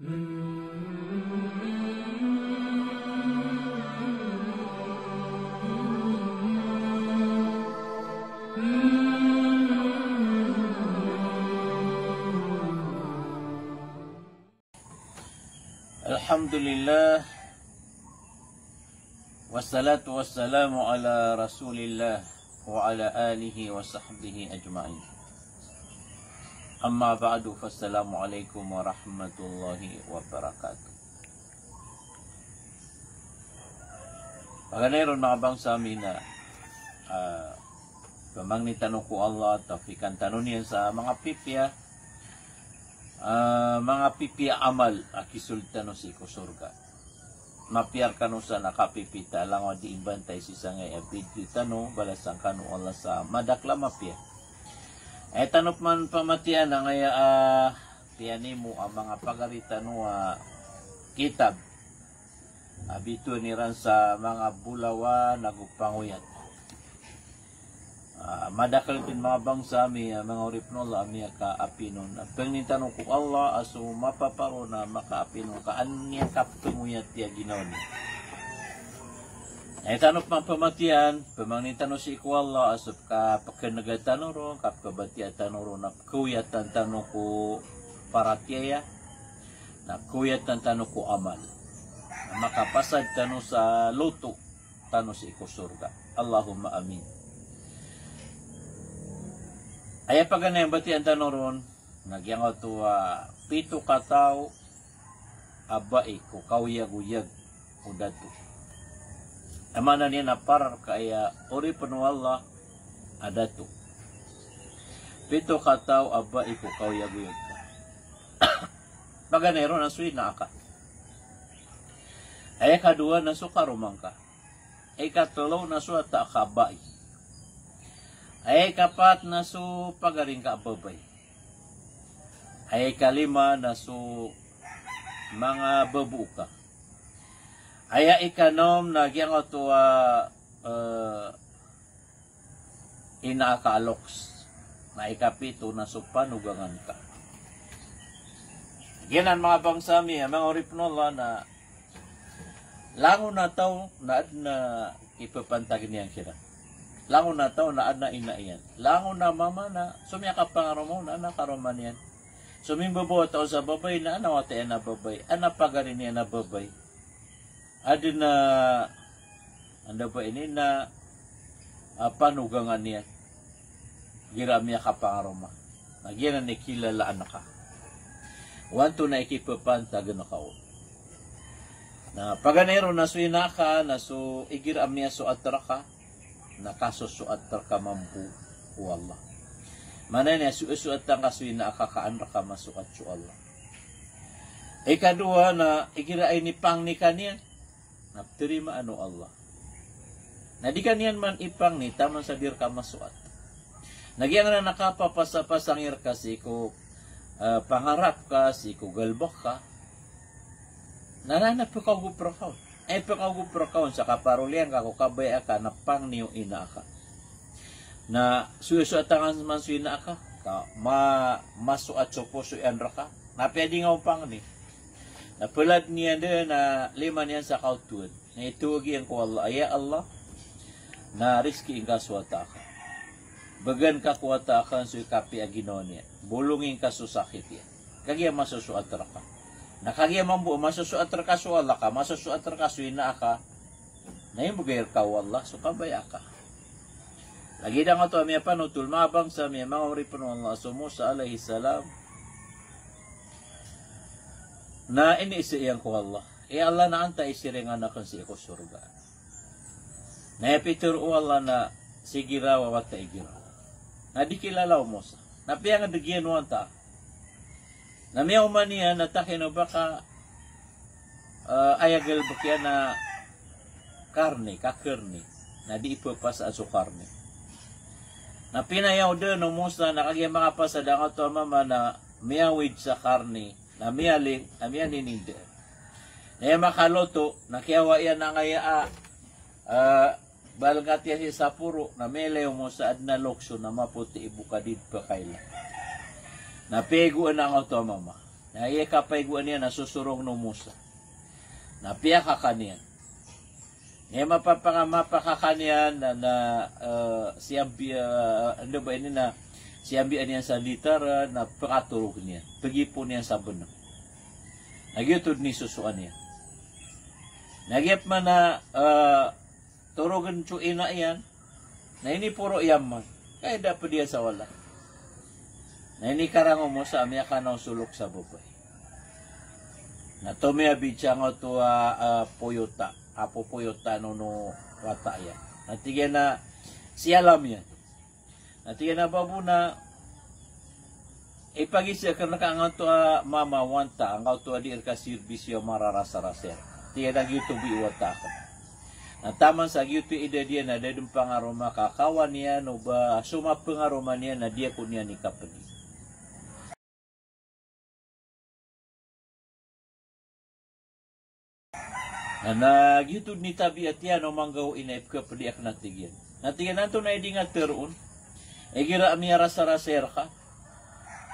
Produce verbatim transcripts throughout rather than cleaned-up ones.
Alhamdulillah. Wassalatu wassalamu ala Rasulillah wa ala alihi wa sahbihi ajma'in. Amma ba'du, fassalamu alaikum warahmatullahi wabarakatuh. Paganay ron, manga bangsa mi, na, ah, pamangni tano ko Allah, tawfikan tano niyan sa manga pipiya, ah, manga pipiya amal a kisold tano sii ko sorga. Mapiya rkano sa na kapipiya ta, langon a di imbantay sii sangkaya video tano, balasan kano o Allah sa madakl a mapiya. Aya tano pman pamatiyaan angkaya, ah, piyanimo a manga pagari tano a kitab a bitowan iran sa manga bolawan ago pangoyat. Ah, madakl dn, manga bangsa mi, ah, manga oripn o Allah a miyakaapinon. Ah, pangnin tano ko Allah a so mapaparo na makaapinon ka an iyan kapngoyat iyan a ginawa niyan. Aya tano pman pamatiyaan, pamangnin tano sii ko Allah a so kapkhan'ga tano ron, kapkhabatiya tano ron, na pkhaoyatan tano ko paratiyaya, na pkhaoyatan tano ko amal. Na makapasad tano sa loto tano sii ko sorga. Allahumma amin. Aya paganay a batiyaan tano ron, na giyangkoto a pito kataw a bai ko kaoyagoyag o dato. Aya maana niyan na para rka aya oripn o Allah a dato. Pito kataw a bai ko kaoyagoyag ka. Paganay ron na so ina aka. Aya ikadowa na so karoma ngka. Aya ikatlo na so wata aka a bai. Aya ikapat na so pagari ngka a babay. Aya ikalima na so manga babay ka. Aya ikanom na giyangkoto a, eh, ina aka a loks. Na ikapito na so panogangan ka. Giyanan, manga bangsa mi, a manga oripn o Allah, na langon a taw na adn a ipapantag iyan kiran. Langon a taw na adn a ina iyan. Langon a mama na so miyakapangaroma on na adn a karoma niyan. So mimbabawata on sa babay na adn a wata iyan a babay, adn a pagari niyan a babay. Adn a, anda ba ini na, ah, panogangan iyan. Igira a miyakapangaroma. Na giyanan i kilalaan ka. Antonaa i kipapantagn ka on. Na paganay ron na so ina aka, na so igira a miyasoat rka, na kasosoat rka mambo o Allah. Maana niyan, sosoatan ka so ina aka ka an rka masoat so Allah. Ikadowa na igira a inipangni ka niyan, na ptarimaan o Allah. Na di ka niyan man ipangni taman sa di rka masoat. Na giyangkanan a kapapasapasang rka sii ko, eh, pangarap ka, sii ko galbk ka. Na, na, na pkaogop rka on. Ay, pkaogop rka on sa kaparoliyan ka ko kabaya aka na pangni o ina aka. Na sosoatan ka man so ina aka, ka ma-, masoat so poso iyan rka. Na apiya di ngka on pangni, na plad iyan dn a lima niyan sa kaotowan. Na itawag iyan ko Allah, "Ya Allah, na rizkii ngka so wata aka. Bgan ka ko wata aka so ikapiya a ginawa niyan. Bolongi ngka so sakit iyan." Kagiya masosoat rka. Na kagiya mambo a masosoat rka so Allah ka masosoat rka so ina aka, na imbgay rka o Allah so kabaya aka. Lagid angkoto a miyapanotol, manga bangsa mi, manga oripn o Allah, so Musa alayhis salam, na iniiza iyan ko Allah, "Ya Allah, na antaa i siringan akn sii ko sorga?" Na aya pitharo o Allah na, "Sii giraw a wata igira." Na di kilala o Musa. Na piyangdg iyan o antaa. Na miyaoma niyan na takino ba ka, eh, aya galbk iyan na karni, kakarni. Na di ipapasad so karni. Na pinayaw dn o Musa na kagiya makapasad angkoto a mama na miyawid sa karni. Na miyaling, na miyanindg dn. Na aya makaloto, na kiyawa iyan angkaya a, eh, balngkat iyan sii sa poro, na miyailay o Musa adn a loks on na mapoti i bokad i pkaila. Na piyagoan angkoto a mama. Na aya kapaigoan iyan na sosorong o Musa. Na piyakakan iyan. Aya mapapaka-, mapakakan iyan na, na, eh, siyambi, eh, anda ba ini na siyambian iyan sa litara, na pakatorog niyan. Pagipon iyan sa benang. Na giyoto dn i sosoan iyan. Na giya pman na, eh, torogen so ina iyan, na iniporo iyan man. Kaya da ped iyan sa wala. Na inikarang o Musa a miyakanaw so lok sa babay. Na tomiyabid sa angkoto a, a, poyota, a popoyotan o wata iyan. Na tig iyan a siyalam iyan. Na tig iyan a, "Babo, na ipagisa aken reka angkoto a mama o wanta, angkoto a di reka sirbisyo a mararasarasa." Tig iyan a, "Giyoto bo i wata aken." Na taman sa giyoto i idad iyan na da den pangaroma ka kawan iyan o ba so mapengaroma niyan na di ako niyan ikapedi. Na giyoto den i tabiat iyan o manggawii na ipekapedi aken, na tig iyan. Na tig iyan, "Antonaa i di nga teroon? Igira a miyarasarasa reka."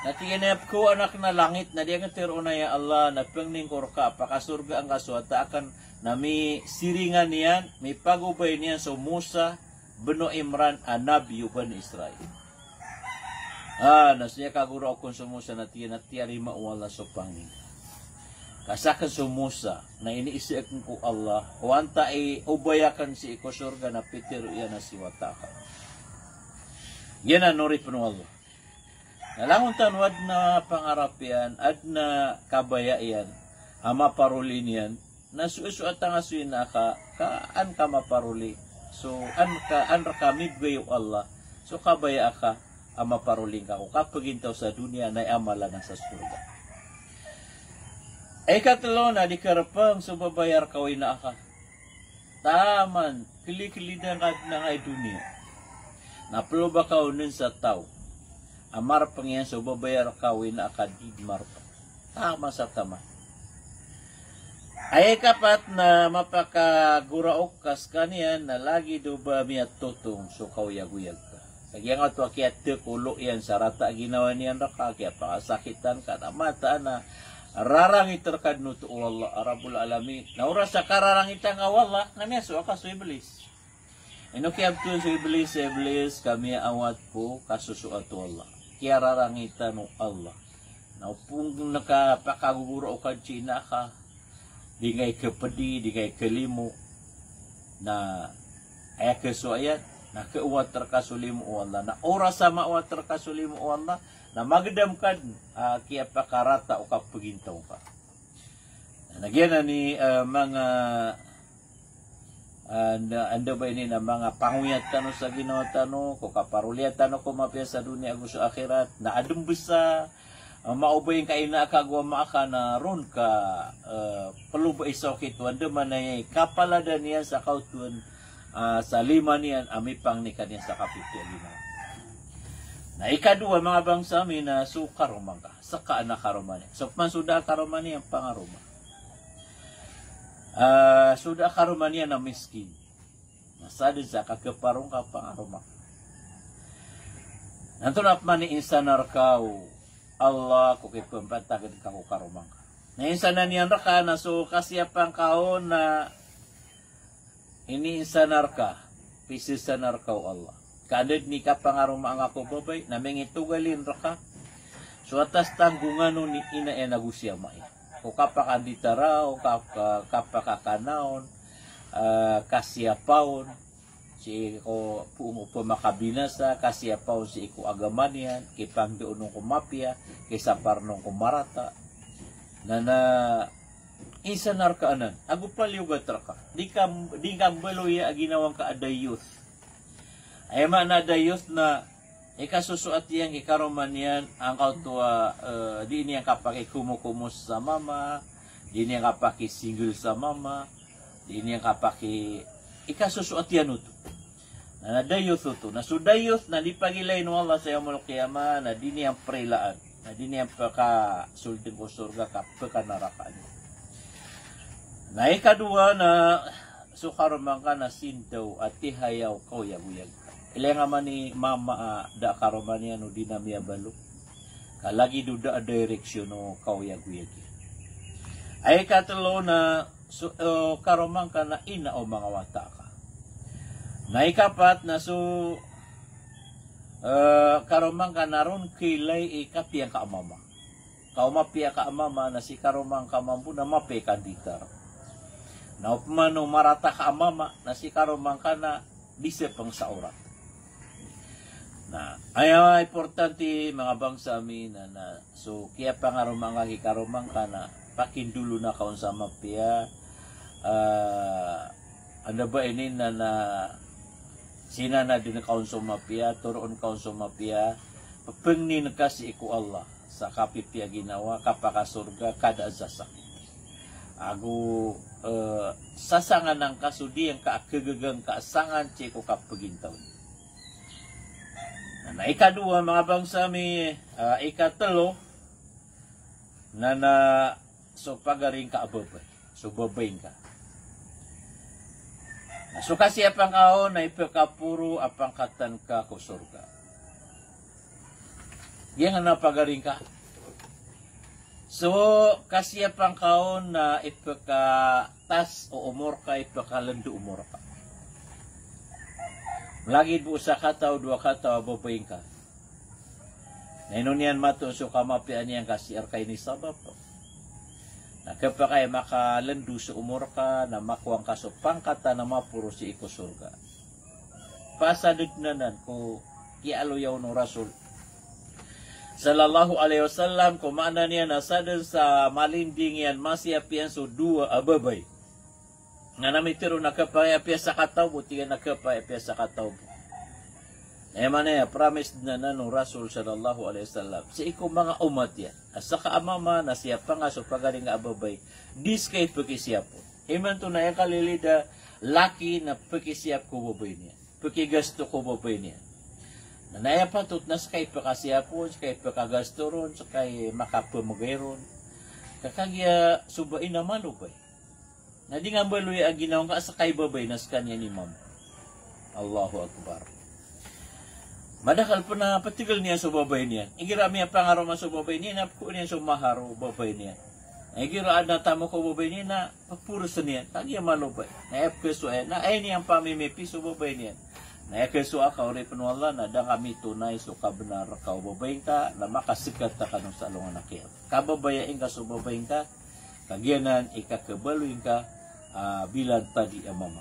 Na tig iyan a, "Aya pekawaan aken a langit na di aken teroon, ya Allah, na pengnin ko reka a pakasorgaan ka so wata aken, na misiringan iyan, mipagobay niyan so Musa bin Imran a nabi o Bani Israil." Ah, na so aya kagoraoken so Musa na tig iyan a tiyarima o Allah so pangni. Ka saken so Musa, na iniisa aken ko Allah, o antaa i obay aken sii ko sorga na pitero iyan a si wata aken. Giyanan oripen o Allah. Na langon tano aden a pangarap iyan, aden a kabaya iyan, a maparoli niyan, na so, so atanga so ina ka, ka an ka maparoli. So an ka, an reka mibegay o Allah so kabaya aka a maparoli ngka ko kapegintaw sa doniya na aya mala na sa sorga. Ikatelo na di kerepeng so babaya reka o ina aka. Taman, keli-keli da ngka den angkai doniya. Na peloba ka onen sa taw a marepeng iyan so babaya reka o ina aka di marepeng. Taman sa taman. Aya ikapat na mapakagoraok ka sekaniyan na lagid o ba miyatotong so kaoyagoyag ka. Sa giyangkoto a kiyatek o lo iyan sa rata a ginawa niyan reka, kiyapakasakitan ka, na mataan a rarangit reka den oto o Allah a Rabbul Alamin. Na oras a kararangit angka o Allah, na miyasowa ka so Iblis. Ino kiyabtowan so Iblis, "Iblis, ka miyaawat ko kasosoat o Allah. Kiyararangitan o Allah. Na opama ka pakagogoraok ka si ina ka, di ngka ikapedi, di ngka ikalimo. Na aya kasowa iyan, na kaawat reka so limo o Allah. Na oras a maawat reka so limo o Allah, na magedam ka den a kiyapakarata o kapegintaw ka." Na giyanan i, eh, manga, eh, anda, anda ba ini na manga pangoyat tano sa ginawa tano, ko kaparoliya tano ko mapiya sa doniya ago so akhirat, na aden bes a, eh, maobay ngka ina aka ago ama aka na ron ka, eh, peloba i sa okit o andamanaya i kapaladan iyan sa kaotoan, eh, sa lima niyan a mipangni ka niyan sa kapipiyag iyan. Na ikadowa, manga bangsa mi, na so karoma ngka. Seka a karoma niyan. So pman so da a karoma niyan, pangaroma. Ah, so da a karoma niyan na miskin. Na sadn sa kakeparo ngka, pangaroma. Na antonaa pman i insana reka o Allah ko kipempataged ka ko karoma ngka. Na insana niyan reka na so kasiyapa ngka on na iniinsana reka, pisisana reka o Allah. Ka anda den i kapangaroma angka ko babay, na mingitogalin reka so atas tanggongan o ni ina iyan ago si ama iyan. Ko kapakanditara on, ka-, ka-, kapakakana on, eh, kasiyapa on, sii ko poon o pemakabinasa, kasiyapa on sii ko agama niyan, kipangdoon on ko mapiya, kisapar on ko marata. Na, na, insana reka anan, ago paliyogat reka. Di ka, di ngka mbaloya a ginawa ngka a dayyuth. Aya maana a dayyuth na ikasosoat iyan ki karoma niyan, angkoto a, eh, di niyan kapakikomokomos sa mama, di niyan kapakisingle sa mama, di niyan kapaki, ikasosoat iyan oto. Na, na dayyuth oto. Na so dayyuth na di pagilain o Allah sa yawmul qiyamah, na di niyan prilaan. Na di niyan pekasolden ko sorga ka pekanaraka niyan. Na ikadowa na so karoma ngka na sindaw a tihaya o kaoyagoyag. Ilay nga man i mama a da a karoma niyan o di na miyabalo. Ka lagid o da a direksyon o kaoyagoyag iyan. Aya ikatelo na so, eh, karoma ngka na ina o manga wata ka. Na ikapat na so, eh, karoma ngka na ron kailay i kapiya ngka a mama. Ka o mapiya ka a mama na si karoma ngka mambo na mapiya i kandidar. Na opama o marata ka a mama na si karoma ngka na di sepeng sa orat. Na aya importante, manga bangsa mi, na, na so kiyapangaroma ngka ki karoma ngka na pakindolona ka on sa mapiya, ah, anda ba ini na, na sinanaden ka on so mapiya, toroon ka on so mapiya, pepengnin ka sii ko Allah sa kapipiya ginawa, kapakasorga, kada a sasakit. Ago, eh, sasangan angka so di angka a kagaga ngka a sangan sii ko kapegintaw. Na, na ikadowa, manga bangsa mi, eh, ikatelo, na, na so pagari ngka a babay, so babay ngka. Na so kasiyapa ngka on na ipekaporo a pangkatan ka ko sorga. Giyangkanan a pagari ngka. So kasiyapa ngka on na ipekatas o omor ka, ipekalendo o omor ka. Lagid bo o sakataw, dowa kataw a babay ngka. Na ino niyan mato so kamapiya niyan ka sii rka ini sabap? Na kepakay makalendo so omor ka, na makowa ngka so pangkatan a maporo sii ko sorga. Pasaded anan ko kiyaaloya on o Rasul sallallahu alaihi wasallam, ko maana niyan na sadn sa malinding iyan, masiyap iyan so dowa a babay. Nga na mitero na kepakay a piya sakataw bo, tig iyan a kepakay a piya sakataw bo. Na aya maana niyan, promise dn anan o Rasul sallallahu alaihi wasallam sii ko manga omat iyan. A saka a mama na siyapa nga so pagari nga a babay, di ska i pekisiyap on. Imanto na aya kalilid a laki na pekisiyap ko babay niyan, pekigasto ko babay niyan. Na, na aya patot na ska i pekasiyap on, ska i pekagasto ron, ska i makapemegay ron. Ka kagiya so bai na malobay. Na di nga mbaloya a ginawa ngka a ska i babay na skaniyan i mama. Allahu Akbar. Madakl pen a petegel niyan so babay niyan. Igira miyapangaroma so babay niyan, na pekhowa niyan so mahar o babay niyan. Na igira adn a tamok o babay niyan, na peporesen iyan. Kagiya malobay. Na aya pekesowa iyan, na aya niyan pamimipi so babay niyan. Na aya kesowa ka, oripen o Allah, na da ngka mitonay so kabenar ka o babay ngka, na makasegat ka kano sa alongan a kiyama. Kababayai ngka so babay ngka, kagiya nan i kakebaloy ngka, ah, bilantadi a mama.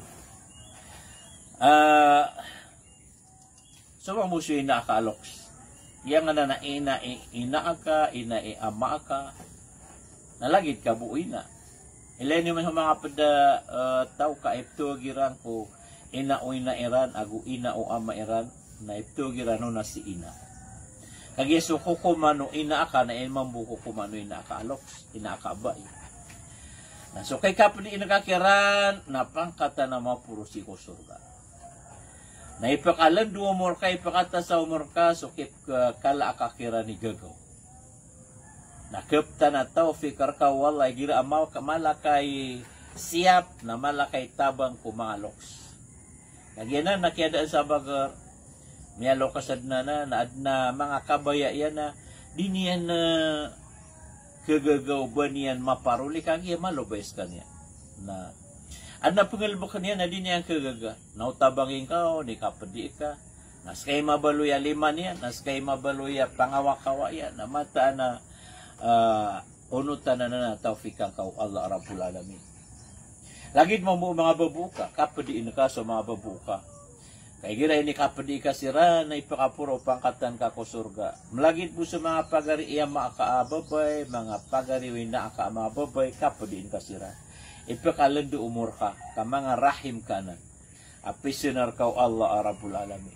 Ah, so mambo so ina ka a loks. Giyangkanan a ina i, ina ka, ina i ama ka. Na lagid ka bo o ina. Ilay niyo man so manga ped a, eh, taw ka ipetawag iran ko ina o ina iran, ago ina o ama iran, na ipetawag iran on a si ina. Kagiya so kokoman o ina ka na aya mambo kokoman o ina ka a loks, ina ka a bai. Na so kay kapediin ka kiran, na pangkatan a maporo sii ko sorga. Na ipekalendo o omor ka, ipekatas a omor ka, so kip-, kala ka kiran i gagaw. Na keptan a tawfik rka o Allah, igira a ma-, mala ka i siyap, na mala ka i tabang ko manga loks. Kagiya nan na kiyadaan sa bager, miyaloks adn anan, na adn a manga kabaya iyan na di niyan, eh, kegagaw ba niyan maparoli, kagiya malobay skaniyan. Na adn a pengelebeken iyan na di niyan kegaga. Na o tabangi ngka on, ikapedi ka. Na ska i mabaloy a lima niyan, na ska i mabaloy a pangawakawa iyan, na mataan a, ah, onotan anan a tawfik angka o Allah Rabbul Alamin. Lagid mambo o manga babo ka, kapediin ka so manga babo ka. Ka igira inikapedi ka siran, na ipekaporo o pangkatan ka ko sorga. Malagid bo so manga pagari i ama ka a babay, manga pagari o ina ka a manga babay, kapediin ka siran. Ipekalendo o omor ka, ka manga rahim ka anan a pisenar ka o Allah a Rabbul Alamin.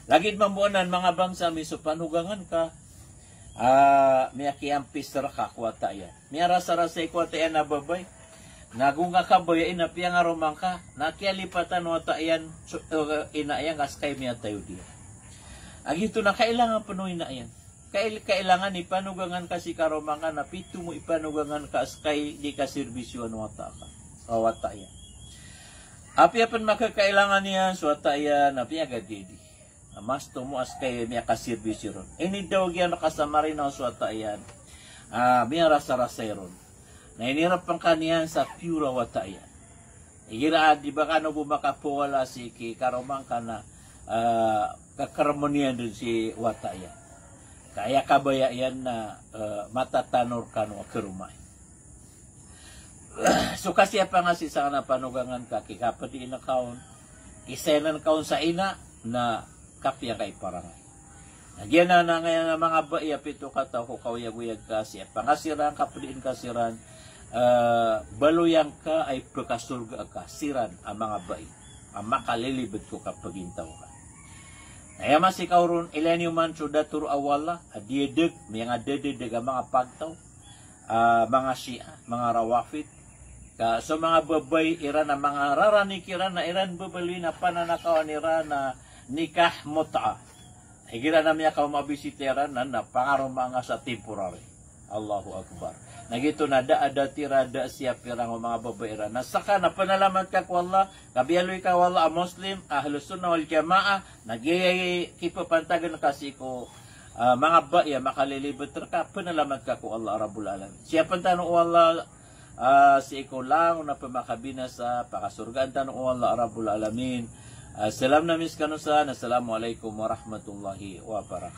Lagid mambo anan, manga bangsa mi, so panogangan ka a miyakiyampis rka ko wata iyan. Miyarasarasay ko wata iyan a babay. Na go nga kabayai na piyangaroma ngka, na kiyalipatan o wata iyan so, eh, ina iyan ka ska i miyatayod iyan. A giyoto na kailangan pen o ina iyan. Kail-, kailangan i panogangan ka si karoma ngka, na pitomo i panogangan ka ska i di kaserbisyoan o wata ka, o wata iyan. Apiya pen makakailangan iyan so wata iyan, na piyagadidi. Mas tomo a ska i miyakasirbisyo ron. Inidaog iyan rka sa marinaw so wata iyan. Ah, miyarasarasay ron. Na inirapangkan iyan sa piyora wata iyan. Igira a di ba kano bo makapowala sii ki karoma ngka na, ah, kakarmn iyan dn si wata iyan. Ka aya kabaya iyan na, ah, matatanor kano a karoma iyan. So kasiyapa nga sii sa kna panogangan ka, ki kapdiin ka on, ki sayanan ka on sa ina, na kapiya ka i parangay. Na giyanan a ngaya a manga bai a pito kataw ko kaoyagoyag ka, siyapa nga siran, kapdiin ka siran, eh, baloy angka a ipkasorga ka siran a manga bai a makalilibet ko kapagintaw ka. Na aya masikaw ron, ilaya niyo man so dato a wala a diyadeg, miyangadadadeg a manga pagtaw, ah, manga Shia, manga Rawafid. Ka so manga babay iran a manga rarani kiran na iran babaloy na pananakawan iran a nikah mut'ah. Igira na miyakaoma a bisita iran na, na pangaroma nga sa temporary. Allahu Akbar. Na giyoto na da a da tira, da a siyap iran o manga babay iran. Na ska na panalamat ka ko Allah, ka biyaloy ka o Allah a Muslim, Ahlus Sunnah wal Jamaah, na giya i kipapantagan ka sii ko, ah, manga bai a makalilibet rka, panalamat ka ko Allah Rabbul Alamin. Siyapn tano o Allah, ah, sii ko langon a pmakabinasa, pakasorgaan tano o Allah Rabbul Alamin. Ah, salam ami skano san, Assalamu alaikum warahmatullahi wabarakatuh.